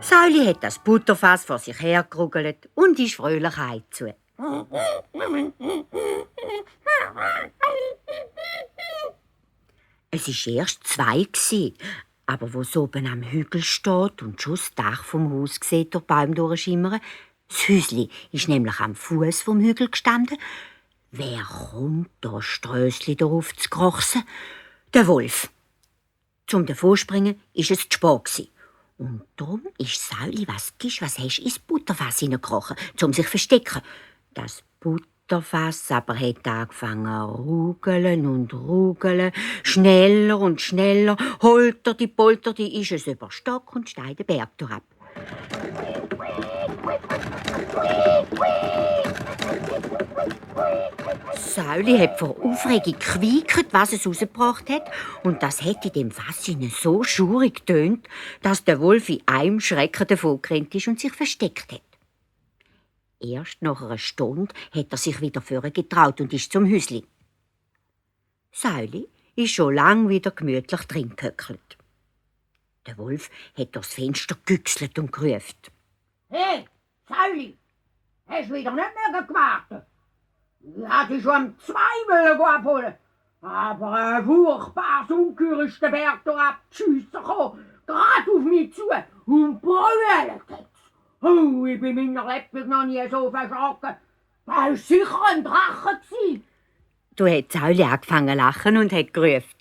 Säuli hat das Butterfass vor sich hergerugelt und ist fröhlich heimzu. Es war erst 2, aber wo es oben am Hügel steht und schon das Dach vom Haus sieht durch die Bäume durchschimmern, das Häusli ist nämlich am Fuß vom Hügel gestanden. Wer kommt da Strössli darauf zu krochsen? Der Wolf. Zum davonspringen ist es zu spät. Und darum ist Säuli, was hast du ins Butterfass hineingekrochen, um sich zu verstecken. Das Butterfass aber hat angefangen zu rugeln und rugeln, schneller und schneller, holterte, polterte, ist es über Stock und Stein den Berg herab. Säuli hat vor Aufregung gequiekt, was es rausgebracht hat, und das hat in dem Fass so schurig getönt, dass der Wolf in einem Schrecken davongerannt ist und sich versteckt hat. Erst nach einer Stunde hat er sich wieder vorgetraut und ist zum Häusli. Säuli ist schon lang wieder gemütlich drin gehöckelt. Der Wolf hat durchs Fenster gegüchselt und gerufen. Hey, Säuli, hast du wieder nicht mehr gewartet? Ich hatte schon um 2 abholen. Aber ein furchtbares Ungeheuer ist den Berg abgeschissen gekommen, gerade auf mich zu und brüllt jetzt. Oh, ich bin meiner Lebens noch nie so verschrocken. Das war sicher ein Drache. Du hat Säuli angefangen zu lachen und hat gerufen.